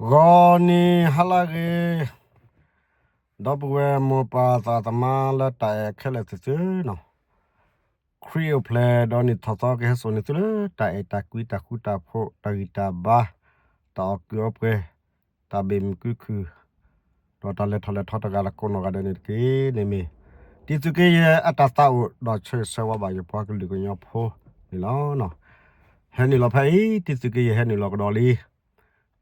ဂီၤနံၤဟါလၢအဂ့ၤ, ဒီပုၢ်ဝဲၢ်မိၢ်ပၢ်သရၣ်သမါလၢတၢ်အဲၣ်ခဲလၢာ်သ့ၣ်သုဧၢ, ခရံာ်အိၣ်ဖျဲၣ်ဒီးနံၣ်ထီၣ်သီကဟဲစိာ်န့ၢ်သုလၢတၢ်အဲၣ်တၢ်ကွံတၢ်ဃူတၢ်ဖိး တၢ်ဂံၢ်တၢ်ဘါ, တၢ်အီၣ်ကုးအီပှဲၤ, တၢ်ဘၣ်မုာ်ကုခုၣ်, ဒီးတၢ်လဲၤထီၣ်လဲၤထီတဂၤတကိးနီၢ်ဂၤဒဲးန့ၣ်တက့ၢ်န့ၣ်မ့ၢ် တံသုးက့ယဲၢ်အတၢ်သးအိၣ်ဒီးဆၢဂ့ၤဆၢဝါဘၣ်ယပှၤကလုာ်ကညီဖိန့ၣ်လီၤ. ဟဲနုာ်လီၤဖဲအံၤ တံသုးက့ယဲၢ်ဟဲနုာ်လီၤကဒီးလံ,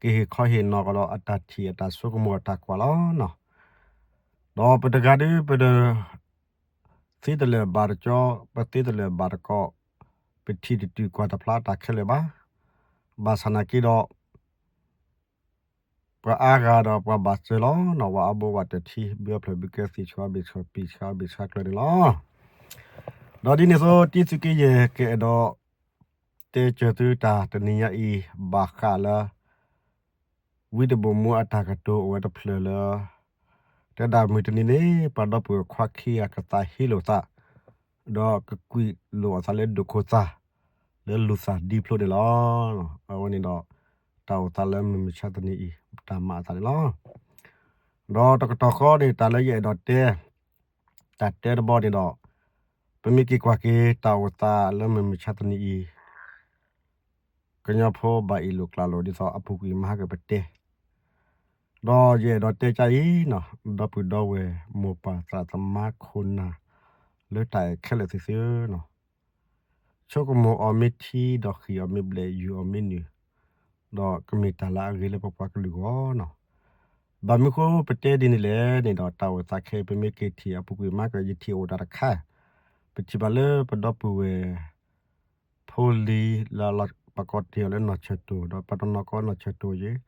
ကဟ့ၣ်ခီဟ့ၣ်နီၤကဒီးအတၢ်ထံၣ်အတၢ်ဆိကမိၣ်အတၢ်ကွၢ်လီၤ. ဒီးပတဂၤဒုပတသ့တလၢာ်ဘၣ်တကီ, ပသ့တလၢာ်ဘၣ်တကီ, ပထံၣ်တတုၤကွၢ်တဖျါတၢ်ခဲလၢာ်ဘၣ်. ဘၣ်ဆၣ်နာ်က့ဒီး ပှၤအါဂၤဒီးပှၤဘၣ်စၢၤလီၤ. ဝၤအါဘိဝၤတထံ ဘုအဖျၢၣ်ဘုကဲ သ့ၣ်ဆှါဘ့ၣ်ဆှါပံာ်ဆှါဘ့ၣ်ဆှါကျၢၤန့ၣ်လီၤ. ဒီးဒ်န့ၣ်အသိး တံသုးက့ယဲၢ်ကအဲၣ်ဒိးတဲစၢၤသုတၢ်တနံၤညါအံၤ ဘၣ်ဃးလၢ ဝံတဘိၣ်မူအတၢ်ကတိၤအိၣ်ဝဲတဖျၢၣ်လၢ တဲဒၣ်မုၢ်တနံၤန့ၣ် ပှၤဒီပုၢ်ဝဲၢ်ခွါခံဂၤကသးဟ့လိာ်သး ဒီးကကွံာ်လိာ်အသးလၢဒိၣ်ခိၣ်သၣ် လၢလူၤသၣ်ဒံဖျိန့ၣ်လီၤ. အဝဲန့ၣ်ဒီး တၢ်အိၣ်သးလၢမုၢ်မဆါတနံၤအံၤ တၢ်မၤအသးန့ၣ်လီၤ. ဒီးတကတီၢ်ဃီန့ၣ် တၢ်လၢယအဲၣ်ဒိးတဲ တၢ်တဲတဘီန့ၣ်ဒီး ပမ့ၢ်က့ၤကွၢ်က့ၤတၢ်အိၣ်သးလၢမုၢ်မဆါတနံၤအံၤ ကညီဖိဘၣ်အ့ၣ်လိာ်ကျးလိာ်ဒ်သိးအပူၤကွံာ်မၤဟါကပတဲ, ဒီးယအဲၣ်ဒိးတဲကါအံၤ, ဒီပုၢ်ဒီဝဲၢ်မိၢ်ပၢ်သရၣ်သမါခိၣ်နၢ် လၢတၢ်အဲၣ်ခဲလၢာ်သ့ၣ်သုဧၢ, ဆိကမိၣ်အီၤမ့ၢ်ထံဒီးဃံးအီၤမ့ၢ်ဘျဲး ယူၤအီၤမ့ၢ်နုာ်, ဒီးကမ့ၢ်တၢ်လၢအဂ့ၤလၢပပှၤကလုာ်အဂီၢ်န့ၣ်. ဘၣ်မနုၤဃိပတဲဒ်န့ၣ်လဲၣ်န့ၣ်ဒီး တၢ်အိၣ်သးခဲအံၤ ပမ့ၢ်က့ၤထံၣ်အပူၤကွံာ်မၤကယထံၣ်အိၣ်တၢ်တခါ, ပထံၣ်ဘၣ်လၢပဒီပုၢ်ဝဲၢ် ဖိလံၤလၢပှၤကိးထံၣ်အီၤလၢနီၢ်ဆၢၣ်တိၢ် ဒီးပှၤတနီၤကိးနီၢ်ဆၢၣ်တိၢ်ယ့ၣ်,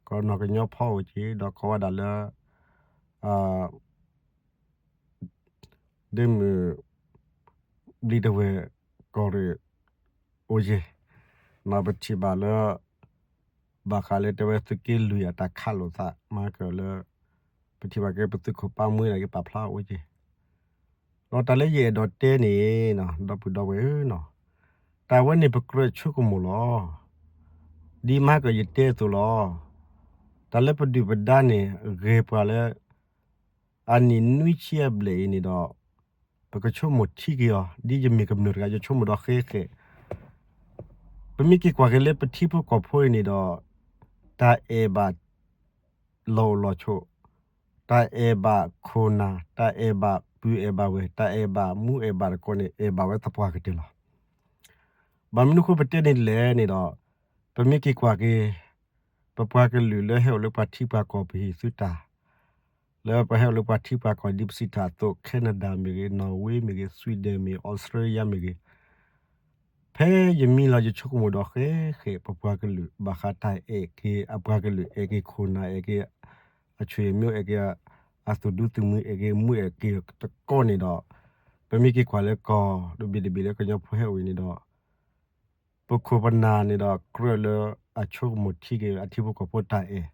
ကိးနီၢ်ကညီဖီအိၣ်က့ၤ ဒီးကိးဝဲဒၣ်လၢ ဒ်မုၢ် ဘျံးတဝဲၢ်ကီၢ်ရ့ၣ်အိၣ်က့ၤ, ဒီးပထံၣ်ဘၣ်လၢ ဘၣ်ဃးလၢတဲဝဲသုးက့လွံၢ်အတၢ်ခးလိာ်သး မၤကၢၢ်လၢ ပထံၣ်ဘၣ်က့ၤပသုးခိၣ်ပၢ်မှဲဒၣ်က့ၤပာ်ဖျါအိၣ်က့ၤ, ဒီးတၢ်လၢယအဲၣ်ဒိးတဲန့ၣ် ဒီပုၢ်ဒီဝဲၢ်ဧၢ, တၢ်ဝဲန့ၣ်ပကြၢးဆိကမိၣ်လီၤ. ဒ်မၤကၢၢ်ယတဲအသိးလီၤ. တၢ်လၢပဒုၣ်ပဒါန့ၣ် ဂဲၤပှၤလၢ အနံၣ်နွံဆံအဘျဲၣ်အံၤန့ၣ်ဒီး ပကဆိကမိၣ်ထံက့ၤအီၤ ဒ်ယမ့ၢ်ကမျၢၢ်တဂၤ ယဆိကမိၣ်ဒီးဃဲဃဲ, ပမ့ၢ်က့ၤကွၢ်က့ၤလၢပထံဖိကီၢ်ဖိအံၤန့ၣ်ဒီး တၢ်အဲၣ်ဘၣ် လီၢ်အိၣ်လီၢ်ဆိး, တၢ်အဲၣ်ဘၣ်ခိၣ်နၢ်, တၢ်အဲၣ်ဘၣ်ပုၢ်အဲၣ်ဘၣ်ဝဲၢ်, တၢ်အဲၣ်ဘၣ်မူအဲၣ်ဘၣ်တကိးန့ၣ် အဲၣ်ဘၣ်ဝဲသပှၢ်ကတၢၢ်လီၤ. ဘၣ်မနုၤဃိပတဲန့ၣ်လဲၣ်န့ၣ်ဒီး ပမ့ၢ်က့ၤကွၢ်က့ၤ ပပှၤကလုာ်လၢဟဲအိၣ်လၢပှၤထံပှၤကီၢ် ပဟ့ၣ်သုတၢ် လၢပှၤဟဲအိၣ်လၢပှၤထံပှၤကီၢ် ဒ်ပစံးတၢ်အသိး Canada မ့ၢ်ဂ့ၤ, Norway မ့ၢ်ဂ့ၤ, Sweden မ့ၢ်ဂ့ၤ, Australia မ့ၢ်ဂ့ၤ, ဖဲယမံလီၤယဆိကမိၣ်ဒီးဃဲဃဲ ပပှၤကလုာ် ဘၣ်ဃးတၢ်အဲၣ်က့ၤအပှၤကလုာ် အဲၣ်က့ၤခိၣ်နၢ် အဲၣ်က့ၤအဆွေမျိုး အဲၣ်က့ၤအသူၣ်ဒူသးမုာ် အဲၣ်က့ၤမူအဲၣ်က့ၤတကိးန့ၣ်ဒီး ပမ့ၢ်က့ၤကွၢ်လၢကီၢ်တဘ့ၣ်တဘ့ၣ်လၢကညီဖိဟဲအိၣ်အံၤန့ၣ်ဒီး ပခိၣ်ပနၢ်န့ၣ်ဒီး ကြၢးလၢအဆိကမိၣ်ထံက့ၤအထံဖိကီၢ်ဖိတၢ်အဲၣ်,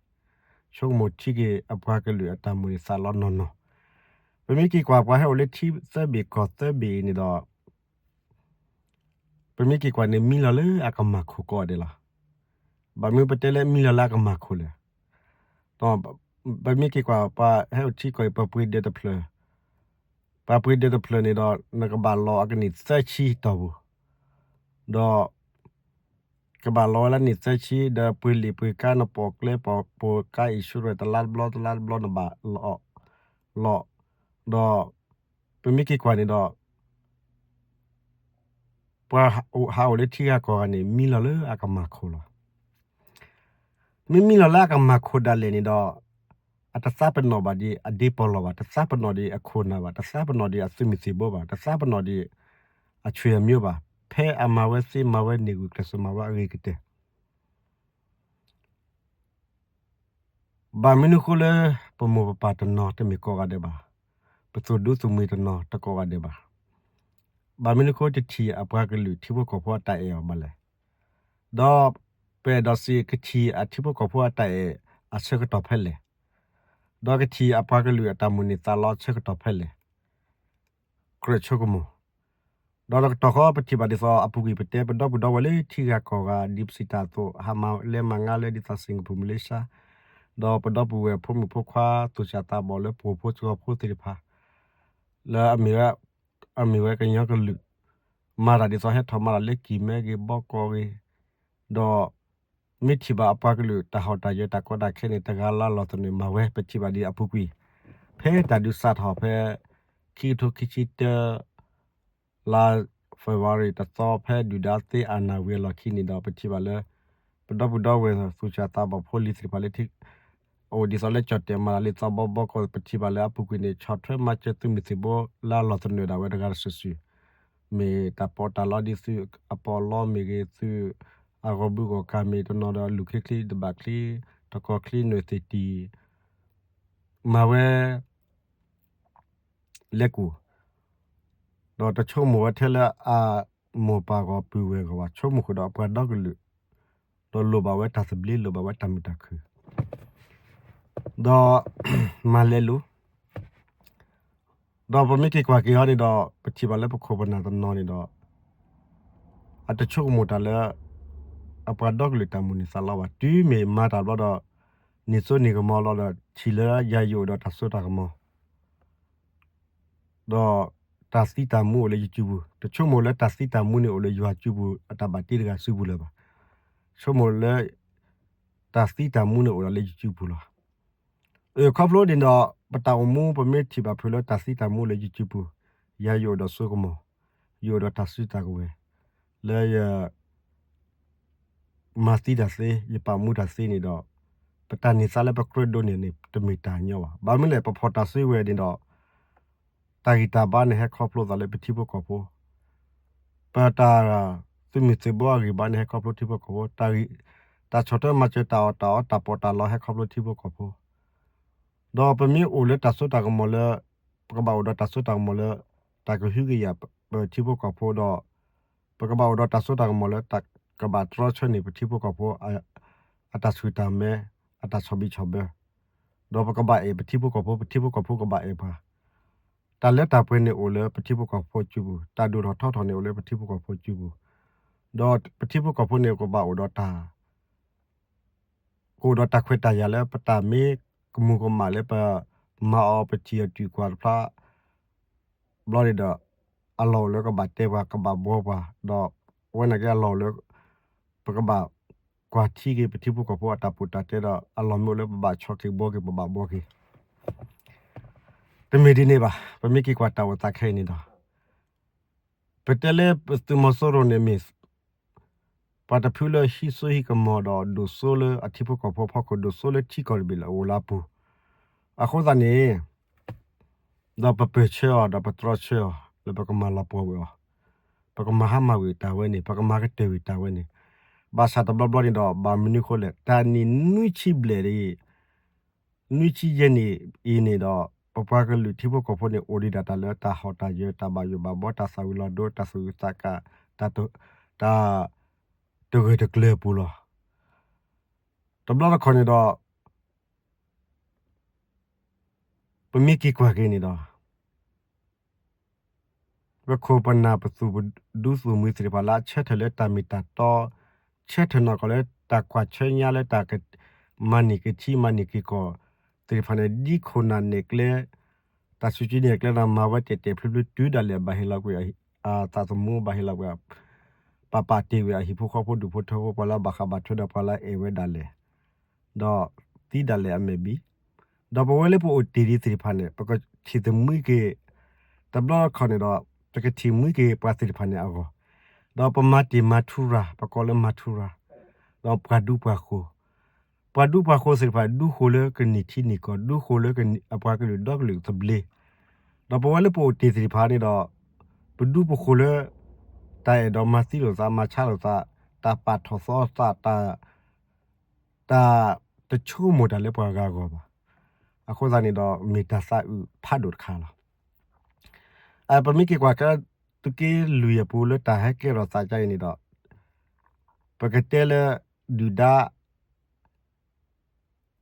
ဆိကမိၣ်ထံက့ၤအပှၤကလုာ်အတၢ်မိၣ်န့ၢ်သးလီနီၢ်နီၢ်. ပမ့ၢ်က့ၤကွၢ်ပှၤဟဲအိၣ်လၢထံသၢဘ့ၣ်ကီၢ်သၢဘ့ၣ်အံၤန့ၣ်ဒီး ပမ့ၢ်က့ၤကွၢ်န့ၣ် မံလီၤလၢအကမၢ်ခိၣ်ကိးဂၤဒဲးလီၤ. ဘၣ်မနုၤပတဲလၢမံလီၤလၢအကမၢ်ခိၣ်လဲၣ်. ပမ့ၢ်က့ၤကွၢ်ပှၤဟဲအိၣ်ထံကီၢ်အံၤ ပပှ့ၤဒၢးတဖျၢၣ်, ပှၤပှ့ၤဒၢးတဖျၢၣ်န့ၣ်ဒီး နကဘၣ်လီၤအကနံၣ်သၢဆံတီၢ်ပူၤ, ဒီး ကဘၣ်လီၤဝဲလၢနံၣ်သၢဆံ ဒီးပှ့ၤလံာ်ပှ့ၤကါ နပိာ်ကျဲပိာ်ကါ insurance တလါတဘျီ တလါတဘျီနဘၣ်လီၤ, လီၤ, ဒီး ပမ့ၢ်က့ၤကွၢ်န့ၣ်ဒီး ပှၤဟးအိၣ်လၢထံဂၤကီၢ်ဂၤန့ၣ် မံလီၤလၢအကမၢ်ခိၣ်လီၤ. မ့မံလီၤလၢအကမၢ်ခိၣ်ဒၣ်လဲာ်န့ၣ်ဒီး အတသးပနီၣ်ဘၣ်ဒ်အဒ့ပီၢ်လီၢ်ဘၣ်, တသးပနီၣ်ဒ်အခိၣ်နၢ်ဘၣ်, တသးပနီၣ်ဒ်အသုးမုၢ်သံၣ်ဘိဘၣ်, တသးပနီၣ်ဒ်အဆွေမျိုးဘၣ်, ဖဲအမၤဝဲသ့မၤဝဲန့ၢ်ဂုာ်ကျဲးစၢးမၤဝဲအဂ့ၤကတၢၢ် ဘၣ်မနုၤဃိလၢ ပမိၢ်ပပၢ်တနီၤတမ့ၢ်ကိးဂၤဒဲးဘၣ်, ပသူၣ်ဒူသးမုာ်တနီၤတကိးဂၤဒဲးဘၣ်. ဘၣ်မနုၤဃိတထံၣ်အပှၤကလုာ်ထံဖိကီၢ်ဖိအတၢ်အဲၣ်အီၤဘၣ်လဲၣ်. ဒီးပအဲၣ်ဒိးစံး ကထံၣ်အထံဖိကီၢ်ဖိအတၢ်အဲၣ်အဆၢကတီၢ်ဖဲလဲၣ်, ဒီးကထံၣ်အပှၤကလုာ်အတၢ်မိၣ်န့ၢ်သးလီဆၢကတီၢ်ဖဲလဲၣ် ကြၢးဆိကမိၣ်, ဒီးတကတီၢ်ဃီပထံၣ်ဘၣ်ဒ်သိးအပူၤကွံာ်ပတဲ ပဒီပုၢ်ဒီဝဲၢ်လၢထံဂၤကီၢ်ဂၤ ဒ်ပစံးတၢ်အသိး ဟးမၤလဲၤမၤငါလၢဒ်သိး Singapore Malaysia, ဒီးပဒီပုၢ်ဝဲၢ်ဖိမုၣ်ဖိခွါ သူၣ်စၢ်သးဘီၣ်လၢပှိၤဖိစှီၤဖိသ့ၣ်တဖၣ် လၢအမ့ၢ်ဝဲ အမ့ၢ်ဝဲကညီကလုာ် မၤတၢ်ဒ်သိးဟဲထီၣ်မၤတၢ်လၢကံၢ်မဲဂ့ၤ ဘီကီၢ်ဂ့ၤ, ဒီး မ့ၢ်ထံၣ်ဘၣ်အပှၤကလုာ်တၢ်ဟီၣ်တၢ်ယၢၤတၢ်ကီတၢ်ခဲန့ၣ် တဂၤလၢ်လီၢ်သနၢၣ်မၤဝဲ ပထံၣ်ဘၣ်ဒ်အပူၤကွံာ်, ဖဲတၢ်ဒုးစးထီၣ်ဖဲ ခံကထိခံဆံတၢ လါ February တသီ ဖဲဒုၣ်ဒါသ့အနၢ်ဝံၤအလီၢ်ခံန့ၣ်ဒီး ပထံၣ်ဘၣ်လၢ ပဒီပုၢ်ဒီဝဲၢ်သူၣ်စၢ်သးဘီၣ်ဖိလံၤသ့ၣ်တဖၣ်လၢ အိၣ်ဒ်သိးလၢကၠီၣ်တဲာ်မၤတၢ်လံသီဘီဘီကီၢ် ပထံၣ်ဘၣ်လၢအပူၤကွံာ်န့ၣ် ဆီၣ်ထွဲမၤစၢၤသုးမုၢ်သံၣ်ဘိလၢအလီၢ်သနၢၣ်ဒၣ်ဝဲတဂၤတစုာ်စုာ်, မ့ၢ်တၢ်ပီးတၢ်လီဒ်သုးအပီးလီမ့ၢ်ဂ့ၤ သုးအဂီၢ်ဘုဂီၢ်ကၤမ့ၢ်တနီၤဒီး လူၢ်ခ့ချံတဘၣ်ချံ တကီၢ်ချံနွဲၣ်သ့ၣ်တံၢ် မၤဝဲ လဲၤကူၣ်, ဒီးတဆိကမိၣ်ဝဲထဲလၢအမိၢ်ပၢ်ဂီၢ်ပုၢ်ဝဲၢ်ဂီၢ်ဘၣ် ဆိကမိၣ်ဃုာ်ဒီးအပှၤဒီကလုာ်, ဒီးလိၣ်ဘၣ်ဝဲတၢ်သဘျ့ လိၣ်ဘၣ်ဝဲတၢ်မုာ်တၢ်ခုၣ်, ဒီး မၤလဲၤလိၤ, ဒီးပမ့ၢ်က့ၤကွၢ်က့ၤအီၤန့ၣ်ဒီး ပထံၣ်ဘၣ်လၢပခိၣ်ပနၢ်တနီၤန့ၣ်ဒီး အတဆိကမိၣ်တၢ်လၢ အပှၤဒီကလုာ်တၢ်မိၣ်န့ၢ်သးလီဘၣ်. တုၤမ့ၢ်မၤတၢ်ဘျီဒီး န့ၢ်စိန့ၢ်ကမီၤလီၤဒီး ထံၣ်လၢယၤယအိၣ်ဒီးတၢ်စိတၢ်ကမီၤ ဒီးတၢ်သံတၢ်မူအိၣ်လၢယစုပူၤ, တဆိကမိၣ်လၢတၢ်သံတၢ်မူန့ၣ်အိၣ်လၢယွၤစုပူၤ အတၢ်ဘၣ်တ့တဂၤစုပူၤလၢၤဘၣ်. ဆိကမိၣ်လၢ တၢ်သံတၢ်မူန့ၣ်အိၣ်ဒီးလၢယစုပူၤလီၤ. အၢ ခီဖျိဒ်န့ၣ်ဒီး ပတၢ်အိၣ်မူပမ့ၢ်ထံၣ်ဘၣ်ဖုးလၢတၢ်သံတၢ်မူလၢယစုပူၤ, ယၤယအိၣ်ဒီးစိကမီၤ, ယအိၣ်ဒီးတၢ်စုတၢ်ကဝဲၤ လၢယ မၤသံတၢ်သ့ ယပာ်မူတၢ်သ့န့ၣ်ဒီး ပတၢ်န့ၢ်သါလၢပကြၢးဒိးန့ၢ်န့ၣ် တမ့ၢ်တၢ်ညီဘၣ်. ဘၣ်မနုၤလဲၣ် ပဖီၣ်တၢ်စုဝဲၤန့ၣ်ဒီး တၢ်ဂံၢ်တၢ်ဘါန့ၣ်ဟဲခီဖျိသးလၢပထံဖိကီၢ်ဖိ, ပတၢ် သုးမုၢ်သံၣ်ဘိအဂံၢ်ဘါန့ၣ်ဟဲခီဖျိထံဖိကီၢ်ဖိ, တၢ်ဂံၢ် တၢ်ဆီၣ်ထွဲမၤစၢၤတၢ်အီၣ်တၢ်အီ တၢ်ပီးတၢ်လီဟဲခီဖျိထံဖိကီၢ်ဖိ ဒီးပမ့ၢ်အိၣ်လၢတၢ်စိတၢ်ကမီၤလၢ ပကဘၣ်အိၣ်ဒီးတၢ်စိတၢ်ကမီၤလၢ တၢ်ကဟုကယာ်ပထံဖိကီၢ်ဖိဒီး ပကဘၣ်အိၣ်ဒီးတၢ်စိတၢ်ကမီၤလၢတၢ်ကဘၣ်တြီဆၢန့ၢ်ပထံဖိကီၢ်ဖိ အတၢ်ဆူၣ်တၢ်မဲ အတၢ်ဆီၣ်ဘံၣ်ဆီၣ်ဘၢ ဒီးပကဘၣ်အဲၣ်ပထံဖိကီၢ်ဖိ ပထံဖိကီၢ်ဖိကဘၣ်အဲၣ်ပှၤ တၢ်လၢတၢ်ပှဲၤန့ၣ်အိၣ်လၢပထံဖိကီၢ်ဖိစုပူၤ, တၢ်ဒိၣ်ထီၣ်ထီထီၣ်န့ၣ်အိၣ်လၢပထံဖိကီၢ်ဖိစုပူၤ, ဒီးပထံဖိကီၢ်ဖိန့ၣ်ကဘၣ်အိၣ်ဒီးတၢ် ကအိၣ်ဒီးတၢ်ခွဲးတၢ်ယာ်လၢပတၢ်မ့ၢ်ကမူၤကမၣ်လၢပမၤအီၤပထံၣ်အီၤတုၤကွၢ်တဖျါ ဘျီန့ၣ်ဒီး အလီၢ်အိၣ်လၢကဘၣ်တဲပှၤ ကဘၣ်ဘှီပှၤ, ဒီးဝဲနာ်က့အလီၢ်အိၣ်လၢ ပကဘၣ်ကွၢ်ထံက့ၤပထံဖိကီၢ်ဖိအတၢ်ပူၤတၢ်တဲဒီး အလီၢ်မ့ၢ်အိၣ်လၢပဘၣ်ဆီၣ်က့ၤဘှီက့ၤ ပဘၣ်ဘှီက့ၤ တမ့ၢ်ဒ်န့ၣ်ဘၣ်. ပမ့ၢ်က့ၤကွၢ်တၢ်အိၣ်သးခဲအံၤန့ၣ်ဒီး ပတဲလၢပသုးမီၤစိရိၤန့ၣ်မ့ၢ် ပှၤတဖုလၢဟံးစိဟံးကမီၤဒီးဒိၣ်စိလၢအထံဖိကီၢ်ဖိအဖီခိၣ် ဒိၣ်စိလၢထံကီၢ်တဘ့ၣ်လၢအအိၣ်လၢအပူၤ, အဃိသတးန့ၣ် ဒီးပပၢၢ်ဆၢအီၤ ဒီးပတြီဆၢအီၤ လၢပကမၤလီၤပှီၢ်ဝဲအီၤ, ပကမၤဟါမၢ်ဝံၤတၢ်ဝဲန့ၣ် ပကမၤကတၢၢ်ဝံၤတၢ်ဝဲန့ၣ်, ဘၣ်ဆၣ်တဘျီဘျီန့ၣ်ဒီး ဘၣ်မနုၤအဃိလဲၣ် တၢ်နံၣ်နွံဆံဘျဲၣ် နွံဆံယဲၢ်နံၣ်အံၤန့ၣ်ဒီး ပပှၤကလုာ်ထံဖိကီၢ်ဖိန့ၣ် အိၣ်ဒံးဒၣ်တၢ်လၢတၢ်ဟီၣ်တၢ်ယၢၤ တၢ်ဘၣ်ယိၣ်ဘၣ်ဘှီ တၢ်သၣ်ဝံၤလီၤဒိ တၢ်သူၣ်အုးသးကါ တၢ် တၢ်တဂၢၢ်တကျၢၤအပူၤလီၤ. တဘျီတခီၣ်န့ၣ်ဒီး ပမ့ၢ်က့ၤကွၢ်က့ၤန့ၣ်ဒီး ပခိၣ်ပနၢ်ပသူၣ်ပဒူသူၣ်မှံၤသ့ၣ်တဖၣ်လၢ အဆၢထၢၣ်လၢတၢ်မ့ၢ်တၢ်တီ, ဆၢထၢၣ်နီၢ်ကီၢ်လၢတၢ်ကွၢ်ဆၢညါလၢတၢ်က မၤန့ၢ်က့ၤထံမၤန့ၢ်က့ၤကီၢ်သ့ၣ်တဖၣ်န့ၣ် ဒ်ခိၣ်နၢ်နဲၣ်ကျဲ တၢ်စုကဝဲၤနဲၣ်ကျဲဒီး မၤဝဲတဲာ်တဲာ်ဖျုးဖျုးတုၤဒၣ်လဲာ် ဘၣ်ဟ့ၣ်လီၤကွံာ်အသးသမူ ဘၣ်ဟ့ၣ်လီၤကွံာ် ပာ်ပာ်တ့ၢ်ဝဲအဟံၣ်ဖိဃီဖိဒူၣ်ဖိထၢဖိ ပှၤလၢအဘၣ်ဃးဘၣ်ထွဲဒီးပှၤလၢအအဲၣ်ဝဲဒၣ်လဲာ် ဒီးသံဒၣ်လဲာ်အမဲာ်ဘံၣ်, ဒီးပဝဲလၢပအိၣ်တ့ၢ်ဒံးသ့ၣ်တဖၣ်န့ၣ် ပကထံၣ်သမံက့ၤ တဘျီတခီၣ်န့ၣ်ဒီး ပကထံၣ်မှံက့ၤပှၤသ့ၣ်တဖၣ်န့ၣ်အဂီၢ်, ဒီးပမၤတ့ၢ်မၤထူရၤ ပကိးလၢမၤထူရၤ, ဒီးပှၤဒူပှၤဃိၤ, ပှၤဒူပှၤဃိၤသ့ၣ်တဖၣ် ဒူဃိၤလၢကန့ၢ်ထံန့ၢ်ကီၢ် ဒူဃိၤလၢအပှၤကလုာ်ဒီကလုာ်သဘျ့, ဒီးပဝဲလၢပအိၣ်တ့ၢ်သ့ၣ်တဖၣ်န့ၣ်ဒီး ပဒူပဃိၤလၢ တၢ်အဲၣ်ဒိးမၤသံလိာ်သး မၤဆါလိာ်သး, တၢ်ပာ်ထီၣ်သီသး, တၢ် တၢ်တဆိကမိၣ်တၢ်လၢပှၤဂၤအဂီၢ်ဘၣ်. အဃိသတးန့ၣ်ဒီး မ့ၢ်တၢ်သးအုးဖးဒိၣ်တခါလီၤ. ပမ့ၢ်က့ၤကွၢ်ကဲ သုးက့လွံၢ်အပူၤလၢတၢ်ဟဲကဲထီၣ်သးဒ်အံၤန့ၣ်ဒီး ပကတဲလၢ ဒုၣ်ဒါ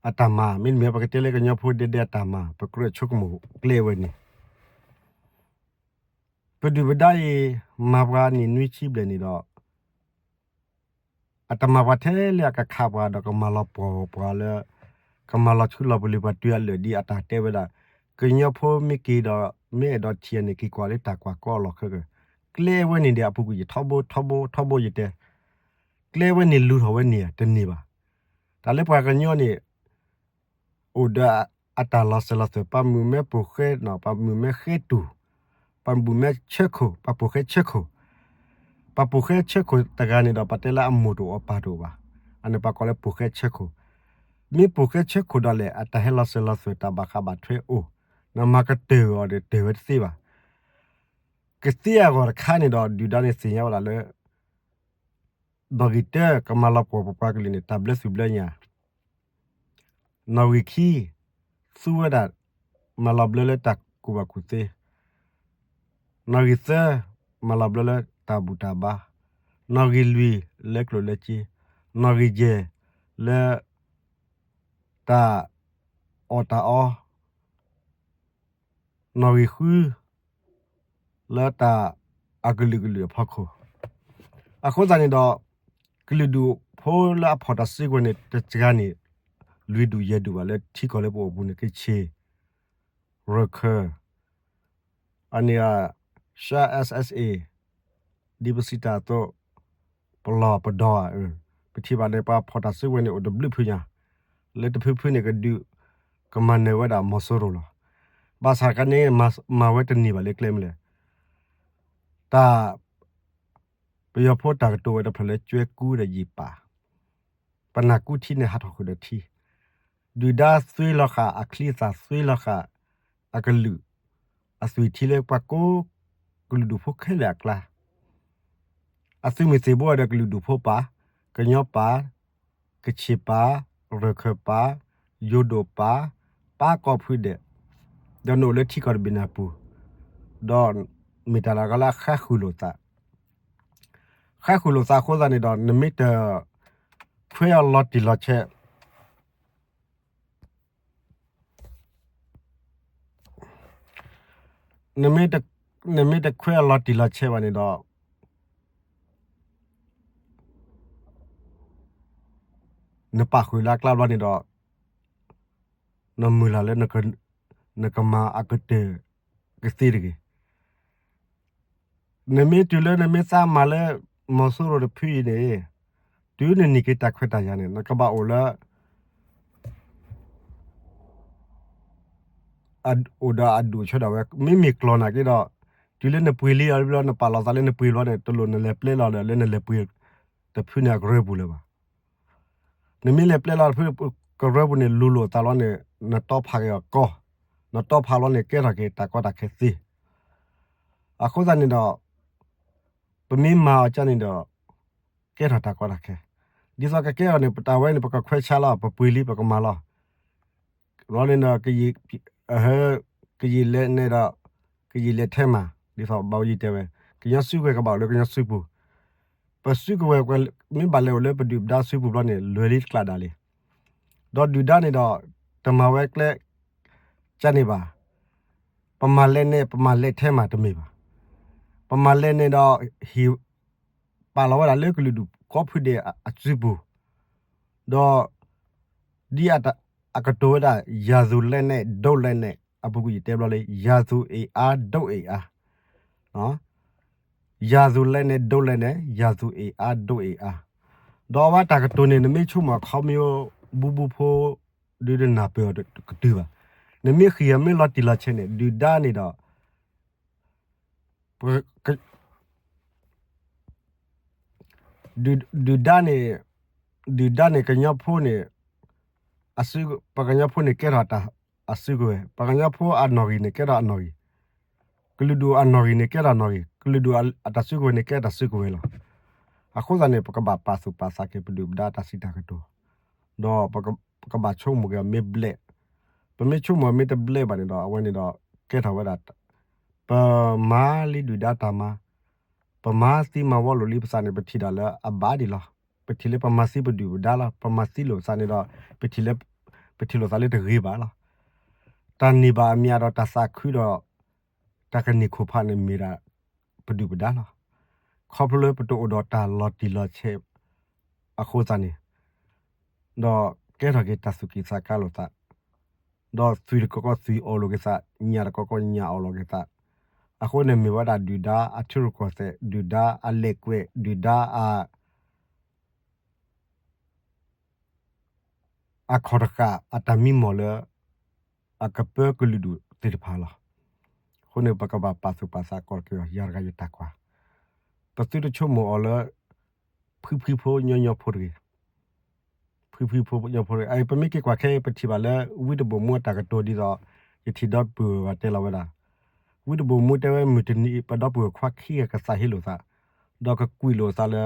အတၢ်မၤ မ့တမ့ၢ် ပကတဲလၢကညီဖိဒဲဒဲအတၢ်မၤ ပကြၢးဆိကမိၣ်ကျဲဝဲန့ၣ် ပဒုၣ်ပဒါအံၤ မၤပှၤနံၣ်နွံဆံဘျဲၣ်န့ၣ်ဒီး အတမၤပှၤထဲလၢအကခးပှၤဒီးကမၤလီၤပှီၢ်ပှၤလၢ ကမၤလီၤဆူလီၤပူၤလံၤ ပှၤတုၤအလၢာ်ဒ်အတၢ်တဲဝဲဒၣ်, ကညီဖိမ့ၢ်က့ၤဒီး မ့ၢ်အဲၣ်ဒိးထံၣ်န့ၣ် က့ၤကွၢ်လၢတၢ်ကွၢ်ကီအလီၢ်ခဲကၢ, ကျဲဝဲန့ၣ်ဒီး အပူၤကွံာ်ယထီဘိ ထီဘိ ထီဘိယတဲ, ကျဲဝဲန့ၣ်လူၤထီၣ်ဝဲန့ၣ်ဧါ တန့ၢ်ဘၣ်. တၢ်လၢပှၤကညီန့ၣ် အိၣ်ဒီးအတၢ်လီၤစၢၤလီၤသွဲၣ်, ပှၤမုၣ်မဲပိာ်ဃဲနီၤ, ပှၤမုၣ်မဲဃဲတူၢ်, ပှၤမုၣ်မဲဆၢခိၣ်, ပှၤပိာ်ဃဲဆၢခိၣ်, ပှၤပိာ်ဃဲဆၢခိၣ်တဂၤန့ၣ်ဒီး ပတဲလၢအမိၢ်တအိၣ်အပၢ်တအိၣ်ဘၣ်, အန့ၣ်ပှၤကိးလၢပိာ်ဃဲဆၢခိၣ်, မ့ၢ်ပိာ်ဃဲဆၢခိၣ်ဒၣ်လဲာ် အတၢ်ဟဲလီၤစၢၤလီၤသွဲၣ် တၢ်ဘၣ်ဃးဘၣ်ထွဲအိၣ်, နမၤကတၢၢ်အီၤဒီးတၢၢ်ဝဲတသ့ဘၣ်. ကသ့အဂီၢ်တခါန့ၣ်ဒီး ဒုၣ်ဒါန့ၣ်သ့ၣ်ညါဝဲဒၣ်လၢ နီၣ်ဂံၢ်တၢ ကမၤလီၤပှီၢ်ပပှၤကလုာ်န့ၣ် တၢ်ဘျၢသူၣ်ဘျၢညၣ်, နီၣ်ဂံၢ်ခံ သူဝဲဒၣ် မၤလီၤဘျၢလၢတၢ်ကူၣ်ဘၣ်ကူၣ်သ့, နီၣ်ဂံၢ်သၢ မၤလီၤဘျၢလၢတၢ်ဘူၣ်တၢ်ဘါ, နီၣ်ဂံၢ်လွံၢ် လၢကျိၣ်လၢစ့, နီၣ်ဂံၢ်ယဲၢ် လၢ တၢ်အီၣ်တၢ်အီ, နီၣ်ဂံၢ်ဃု လၢတၢ်အကလုာ်ကလုာ်အဖီခိၣ်. အဃိသတးန့ၣ်ဒီး ကလုာ်ဒူၣ်ဖိလၢအဖီၣ်တၢ်စုကဝဲၤန့ၣ် တစှၤန့ၣ် လွံၢ်ဒူၣ်ယဲၢ်ဒူၣ်ဘၣ် လၢထံကီၢ်လၢပအိၣ်ပူၤန့ၣ် ကချ့ၣ်, ရခၢၣ်, အန့ၣ် ရှါ SSA ဒ်ပစံးတၢ်အသိး ပလီၢ်ပဒီဧါ, ပထံၣ်ဘၣ်န့ၣ် ပှၤဖီၣ်တၢ်စုကဝဲၤန့ၣ် အိၣ်တဘျုးဖုညါ, လၢတဖုဖုန့ၣ်ကဒုး ကမၤနၢၤဝဲဒၣ်မီၤစိရိၤလီၤ. ဘၣ်ဆၣ်ကန့ၣ် မၤဝဲတန့ၢ်ဘၣ်လၢကျဲမနုၤလဲၣ်. တၢ် ပယီၤဖိတၢ်ကတိၤဝဲတဖျၢၣ်လၢ ကၠွဲကူဒီးယံာ်ပာ်, ပနၢ်ကူထံန့ၣ်ဟးထီၣ်ဃုာ်ဒီးထံ, ဒုၣ်ဒါသွ့လီၤဃာ်အချံအသၣ် သွ့လီၤဃာ် အကလုာ် အသွံၣ်ထံလၢပှၤကိးကလုာ်ဒူၣ်ဖိခဲလၢာ်အကျါ, အသုးမုၢ်သံၣ်ဘိဒီးကလုာ်ဒူၣ်ဖိပၢ်, ကညီပၢ်, ကချ့ၣ်ပၢ်, ရခၢၣ်ပၢ်, ယိၤဒိၣ်ပၢ်, ပၢ်ကိးဖုဒဲး, ဒီးနအိၣ်လၢထံကီၢ်တဘ့ၣ်န့ၣ်အပူၤ, ဒီးမ့ၢ်တၢ်လၢအဃါဃုာ်လိာ်သး ဃါဃုာ်လိာ်သးအဃိသတးန့ၣ်ဒီး နမ့ၢ်တခွဲးအီၤလီၤတံၢ်လီၤဆဲး, နမ့ၢ်တခွဲးအီၤလီၤတံၢ်လီၤဆဲးဘၣ်န့ၣ်ဒီး နပာ်ဃုာ်လၢအကျါဘျီန့ၣ်ဒီး နမုၢ်လၢ်လၢ နကမၤအကတၢၢ်ကသ့တဂ့ၤ. နမ့ၢ်တုၤလၢနမ့ၢ်သးမၤလၢ မီၤစိရိၤတဖုအံၤန့ၣ်, တုၤနနံၤက့ၤတၢ်ခွဲးတၢ်ယာ်န့ၣ် နကဘၣ်အိၣ်လၢ အိၣ်ဒီးအဒူၣ်အဆၢဒၣ်ဝဲ မ့မ့ၢ်ကျီၢ်နာ်က့ဒီး, တုၤလၢနပှ့ၤလံအီၤဘျီ နပာ်လီၤသးလၢနပှ့ၤဘျီန့ၣ် တလိၣ်နလဲၤပျဲလီၤဒီးလၢနလဲၤပှ့ၤတဖုန့ၣ်အကရၢပူၤလၢၤဘၣ်. နမ့ၢ်လဲၤပျဲလီၤတဖုကရၢပူၤန့ၣ် လူၤလိာ်သးလီၤန့ၣ် နတီဖးက့ၤအီၤကီၢ်, နတီဖးလီၤန့ၣ် ကဲထီၣ်က့ၤတၢ်ကီတၢ်ခဲသ့. အဃိသတးန့ၣ်ဒီး ပမ့ၢ်မၤအီၤကန့ၣ်ဒီး ကဲထီၣ်တၢ်ကီတၢ်ခဲ, ဒ်သိးကကဲထီၣ်န့ၣ် ပတၢ်ဝဲန့ၣ် ပကခွဲးဆါလီၤ ပပှ့ၤလံပကမၤလီၤ. ဘျီန့ၣ်ဒီး ကယံာ်လဲၣ်န့ၣ်ဒီး ကယံာ်လဲၣ်ထဲမး ဒ်သိးဘၣ်ယတဲဝဲ ကညီစုကဝဲၤကဘၣ်အိၣ်လၢကညီစုပူၤ, ပစုကဝဲၤမ့ၢ်ဘၣ်လဲၤအိၣ်လၢပဒုၣ်ပဒါစုပူၤဘျီန့ၣ် လဲၤလံတကျးဒၣ်လံ. ဒီးဒုၣ်ဒါန့ၣ်ဒီး တမၤဝဲကျဲ ကန့ၣ်ဘၣ်. ပမၤလဲၣ်န့ၣ် ပမၤလဲၣ်ထဲမးတမ့ၢ်ဘၣ်. ပမၤလဲၣ်န့ၣ်ဒီး ဟ့ၣ်ပာ်လီၤဝဲဒၣ်လၢကလုာ်ဒူၣ်ကိးဖုဒဲးအစုပူၤ, ဒီး ဒ်အကတိၤဝဲဒၣ် ရာဇဝင်နဲ့ ဒုံးလက်နက် အပူၤကွံာ်ယတဲဘျီလံ ရာဇဝင်အင်အား ဒုံးအင်အား ရာဇဝင်နဲ့ ဒုံးလက်နက် ရာဇဝင်အင်အား ဒုံးအင်အား. ဒီးအဝဲတၢ်ကတိၤန့ၣ် နမ့ၢ်ဆိကမိၣ်အခီပညီ ဘူးဘူးဖိ ဒုးနၢ်ပၢၢ်အီၤတကတုၤဘၣ်. နမ့ၢ်ဃံးအီၤမ့ၢ်လီၤတံၢ်လီၤဆဲးန့ၣ် ဒုၣ်ဒါန့ၣ်ဒီး ဒုၣ်ဒါန့ၣ် ဒုၣ်ဒါန့ၣ် ကညီဖိန့ၣ် ပှၤကညီဖိန့ၣ်ကဲထီၣ်အစုကဝဲၤ, ပှၤကညီဖိအနီၣ်ဂံၢ်န့ၣ်ကဲထီၣ်အနီၣ်ဂံၢ်, ကလုာ်ဒူၣ်အနီၣ်ဂံၢ်န့ၣ်ကဲထီၣ်နီၣ်ဂံၢ်, ကလုာ်ဒူၣ်အတၢ်စုကဝဲၤန့ၣ်ကဲတၢ်စုကဝဲၤလီၤ. အဃိသတးန့ၣ် ပကဘၣ်ပာ်သူၣ်ပာ်သးက့ၤပဒုၣ်ပဒါတၢ်စံးတၢ်ကတိၤ, ဒီးပကဘၣ်ဆိကမိၣ်က့ၤအီၤမ့ၢ်ဘျဲၣ်, ပမ့ၢ်ဆိကမိၣ်မ့ၢ်တဘျဲၣ်ဘၣ်န့ၣ်ဒီး အဝဲန့ၣ်ဒီး ကဲထီၣ်ဝဲဒၣ် ပမၤလံဒုၣ်ဒါတၢ်မၤ, ပမၤသံမၤဝီလိာ်လံပသးန့ၣ် ပထံၣ်ဒၣ်လၢအဘၣ်ဒံးလီၤ. ပထံၣ်လၢပမၤသံပဒုၣ်ပဒါလီၤ. ပမၤသံလိာ်ပသးန့ၣ်ဒီး ပထံၣ်လီၤသးလၢတဂ့ၤဘၣ်လီၤ. တၢ်န့ၢ်ဘၣ်အမံၤဒီးတၢ်သးခုဒီး တၢ်ကန့ၢ်ခိၣ်ဖးန့ၣ်မ့ၢ်ဒၣ်ပဒုၣ်ပဒါလီၤ. ခီဖျိလၢပတအိၣ်ဒီးတၢ်လီၤတံၢ်လီၤဆဲးအဃိသတးန့ၣ်, ဒီး ကဲထီၣ်က့ၤတၢ်သူၣ်ကံၢ်သးကါလိာ်သး, ဒီးသွံၣ်တကီကီသွံၣ်အီၣ်လိာ်က့ၤသး, ညၣ်တကီကီညၣ်အီၣ်လိာ်က့ၤသး, အဃိန့ၣ်မ့ၢ်ဝဲဒၣ်ဒုၣ်ဒါအထံရူၢ်ကီၢ်သဲး, ဒုၣ်ဒါအလဲၤကွဲး, ဒုၣ်ဒါအ အခီၣ်တဃာ်အတၢ်မံမီၢ်လၢ အကပၢကလုာ်ဒူၣ်သ့ၣ်တဖၣ်လီၤ. အဃိန့ၣ် ပကဘၣ်ပာ်သူၣ်ပာ်သးကီးက့ၤအီၤ ယၤတဂၤယတၢ်ကွၢ်, ပသုတဆိကမိၣ်အီၤလၢ ဖှံဖှံဖိညီညီဖိတဂ့ၤ, ဖှံဖှံဖိညီညီဖိတဂ့ၤ. ပမ့ၢ်က့ၤကွၢ်ခဲအံၤ ပထံၣ်ဘၣ်လၢ ဝံတဘိၣ်မူအတၢ်ကတိၤဒ်သိး ယထံၣ်ဒီပုၢ်ဝဲၢ်တဲလီၤဝဲဒၣ်, ဝံတဘိၣ်မူတဲဝဲ မုၢ်တနံၤ ပဒီပုၢ်ဝဲၢ်ခွါခံဂၤကသးဟ့လိာ်သး, ဒီးကကွံာ်လိာ်သးလၢ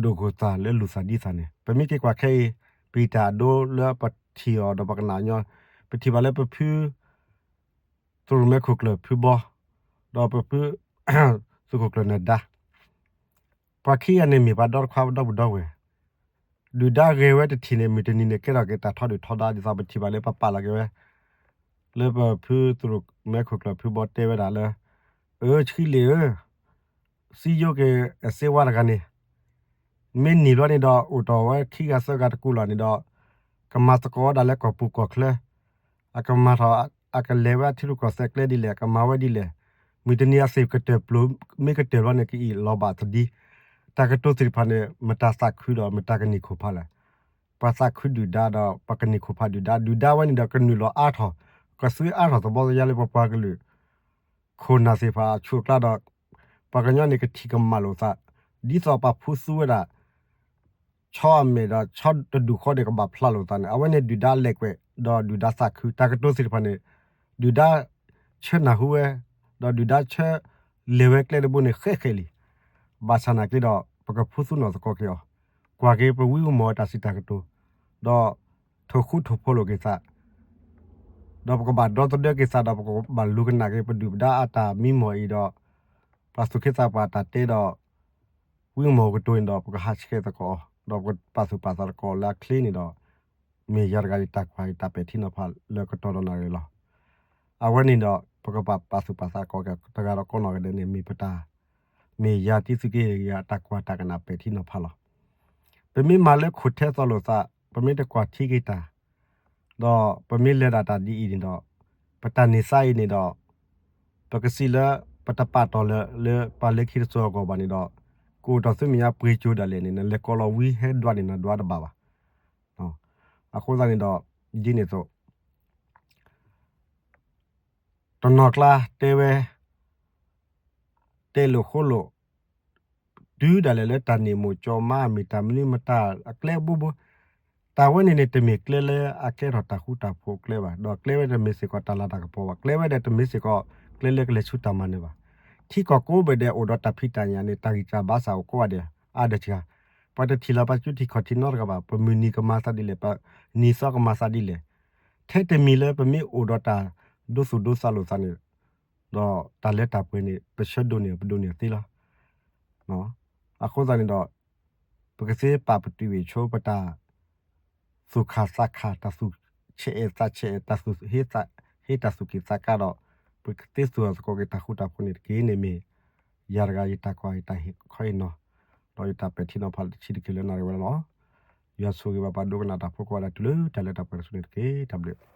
ဒိၣ်ခိၣ်သၣ်လၢလူၤသးဒ်သးန့ၣ် ပမ့ၢ်က့ၤကွၢ်ခဲအံၤ ပတၢ်အဒိလၢပထံၣ်အီၤဒီးပကနၣ်အညီ, ပထံၣ်ဘၣ်လၢပဖု သုးရိၣ်မဲခိၣ်ကျၢၢ်ဖုဘီ, ဒီးပဖု သုးခိၣ်ကျၢၢ်နၢၤဒါ, ပှၤခံဂၤန့ၣ်မ့ၢ်ပှၤဒီတခွါဒီပဒီဝဲၢ်, ဒုၣ်ဒါဂဲၤဝဲတထံၣ်န့ၣ် မုၢ်တနံၤန့ၣ် ကဲထီၣ်က့ၤတၢ်ထီဒုၣ်ထီဒါဒ်သိး ပထံၣ်ဘၣ်လၢပပာ်လီၤက့ၤဝဲ လၢပဖုသုးရိၣ်မဲခိၣ်ကျၢၢ်ဖုဘီတဲဝဲဒၣ်လၢ အၢ ဆှံလ့ၣ်ဧၢ, စံယိက့ၤအစ့ဝါတဂၤန့ၣ် မ့ၢ်နံၤဘျီန့ၣ်ဒီး အိၣ်တီၢ်ဝဲခံဂၤသၢဂၤတကူာ်လီၤန့ၣ်ဒီး ကမၤသကိးဝဲဒၣ်လၢကီၢ်ပူၤကီၢ်ချၢ, အကမၤထီၣ် အကလဲၤဝဲအထံရူၢ်ကီၢ်သဲးကျဲဒ်လဲၣ် အကမၤဝဲဒ်လဲၣ်, မုၢ်တနံၤအစ့ၣ်ကတၢၢ်ပျိၤ မ့ၢ်ကတၢၢ်ဘျီန့ၣ် ကအံၣ်လီၤဘၣ်သဒံ, တၢ်ကတိၤသ့ၣ်တဖၣ်န့ၣ် မတၤသးခုဒီးမတၤကန့ၢ်ခိၣ်ဖးလဲၣ်. ပှၤသးခုဒုၣ်ဒါဒီး ပှၤကန့ၢ်ခိၣ်ဖးဒုၣ်ဒါ, ဒုၣ်ဒါဝဲန့ၣ်ဒီးကနုာ်လီၤအါထီၣ် ကသွံအါထီၣ်သဘီသယါလၢပပှၤကလုာ် ခိၣ်နၢ်သ့ၣ်တဖၣ်အဆူၣ်အကျါဒီး ပှၤကညီန့ၣ်ကထံၣ်ကမၣ်လိာ်သး ဒ်သိးပာ်ဖှိၣ်သူဝဲဒၣ် ဆီအမဲာ်ဒီးဆီတဒူၣ်ဃီန့ၣ် ကဘၣ်ဖျါလိာ်သးန့ၣ် အဝဲန့ၣ်ဒုၣ်ဒါလဲၤကွဲး ဒီးဒုၣ်ဒါသးခု တၢ်ကတိၤသ့ၣ်တဖၣ်န့ၣ် ဒုၣ်ဒါဆၢနၢ်ဟူဝဲ ဒီးဒုၣ်ဒါဆၢလဲၤဝဲကျဲတဘိန့ၣ် ဃဲးဃဲးလံ. ဘၣ်ဆၣ်နာ်က့ဒီး ပကဖှိၣ်သူနီၢ်သကိးက့ၤအီၤ, ကွၢ်က့ၤပဝံမီၢ်တၢ်စံးတၢ်ကတိၤ, ဒီးထိၣ်ဃူထိၣ်ဖိးလိာ်က့ၤသး ဒီးပကဘၣ်ဒီသဒၢက့ၤသးဒီး ပကဘၣ်လူၤကနၣ်က့ၤ ပဒုၣ်ပဒါအတၢ်မံမီၢ်အံၤဒီး ပှၤသူၣ်က့သးပှၢ်တၢ်တဲဒီး ဝံမီၢ်ကတိၤန့ၣ်ဒီး ပကဟးဆှဲးသကိးအီၤ ဒီးပကပာ်သူၣ်ပာ်သးသကိးလၢအချ့န့ၣ်ဒီး မ့ၢ်ယၤတဂၤယတၢ်ကွၢ်ယတၢ်ပဲာ်ထံနီၤဖးလၢကတီၢ်ဒီးနၣ်ရံၣ်လီၤ. အဝဲန့ၣ်ဒီး ပကပာ်သူၣ်ပာ်သးသကိးက့ၤတဂၤဒီးကိးနီၢ်ဂၤဒဲးန့ၣ် မ့ၢ်ပတၢ် မ့ၢ်ယၤတံသုးက့ယၤတၢ်ကွၢ်တၢ်ကနၣ်ပဲာ်ထံနီၤဖးလီၤ. ပမ့ၢ်မၤလၢခိၣ်ထဲသိးလိာ်သး ပမ့ၢ်တကွၢ်ထံက့ၤတၢ် ဒီးပမ့ၢ်လဲၤဒၣ်တၢ်ဒ်အံၤန့ၣ်ဒီး ပတၢ်န့ၢ်သါအံၤန့ၣ်ဒီး ပကစံးလၢ ပတပာ်တီၢ်လၢ လၢပှၤလၢခံတစိၤအဂီၢ်ဘၣ်န့ၣ်ဒီး ကအိၣ်တီၢ်သုမဲာ်ညါပှ့ၤကၠိဒၣ်လဲာ်န့ၣ် နလဲၤကိးလီၤဝံဟဲဒွးန့ၣ် နဒွးတဘၣ်ဘၣ်. အဃိသတးန့ၣ်ဒီး ဒ်န့ၣ်အသိး တနီၤကျါတဲဝဲ တဲလိာ်ဃိလိာ် တုၤဒၣ်လဲာ်လၢတၢ်န့ၣ်မိၢ်ကၠီမါ မ့ၢ်တၢ်မနုၤမတၤအကျဲဘိဘိ တၢ်ဝဲန့ၣ်န့ၣ် တမ့ၢ်ကျဲလၢအကဲထီၣ်တၢ်ဃူတၢ်ဖိးကျဲဘၣ်, ဒီးကျဲဝဲတမ့ၢ်စ့ၢ်ကီးတၢ်လၤတၢ်ကပီၤဘၣ်, ကျဲဝဲဒၣ်တမ့ၢ်စ့ၢ်ကီးကျဲလၢကလဲၤဆူတၢ်မၤနၢၤဘၣ်. ထံကီၢ်ကိးဘ့ၣ်ဒဲးအိၣ်ဒီးတၢ်ဖံးတၢ်ညၣ်န့ၣ် တၢ်ဂံၢ်စၢ်ဘါစၢ်အိၣ်ကိးဂၤဒဲး အါဒၢးစှၤ, ပှၤတထံၣ်လီၤပှၤစုထံၣ်ခီၣ်ထံးနီတဂၤဘၣ်, ပမုၢ်နံၤကမၤသးဒ်လဲၣ်, ပနံၤသီကမၤသးဒ်လဲၣ်. ထဲတမံၤလၢပမ့ၢ်အိၣ်ဒီးတၢ်ဒိသူၣ်ဒိသးလိာ်သးန့ၣ် ဒီးတၢ်လၢတၢ်ပှဲၤန့ၣ် ပဆၢဒိးန့ၢ်ပဒိးန့ၢ်သ့လီၤ. အဃိသတးန့ၣ်ဒီး ပကသ့ပာ်ပတုာ်အံၤဆိပတၢ်သူၣ်ခၣ်သးခၣ် တၢ်သူၣ်ဆဲးအဲးသးဆဲးအဲး တၢ်သူၣ်ဟ့ ဟ့တၢ်သူၣ်က့ၣ်သးကါဒီး ပကသ့သူၣ်အသကိးက့ၤတၢ်ဃူတၢ်ဖိးန့ၣ်တက့ၢ်. န့ၣ်မ့ၢ်ယၤတဂၤယတၢ်ကွၢ်ယတၢ်ဟ့ၣ်ခီဟ့ၣ်နီၤ ဒီးယတၢ်ပဲာ်ထံနီၤဖးလၢတဆံးတက့ၢ်လၢနၣ်ရံၣ်ဝဲလီၤ. ယွၤဆိၣ်ဂ့ၤဘၣ်ပှၤဒိကနၣ်တၢ်ဖိကိးဂၤဒဲးတုၤလၢတၢ်လၢတၢ်ပှဲၤတစုန့ၣ်တက့ၢ်. တၢ်ဘျုး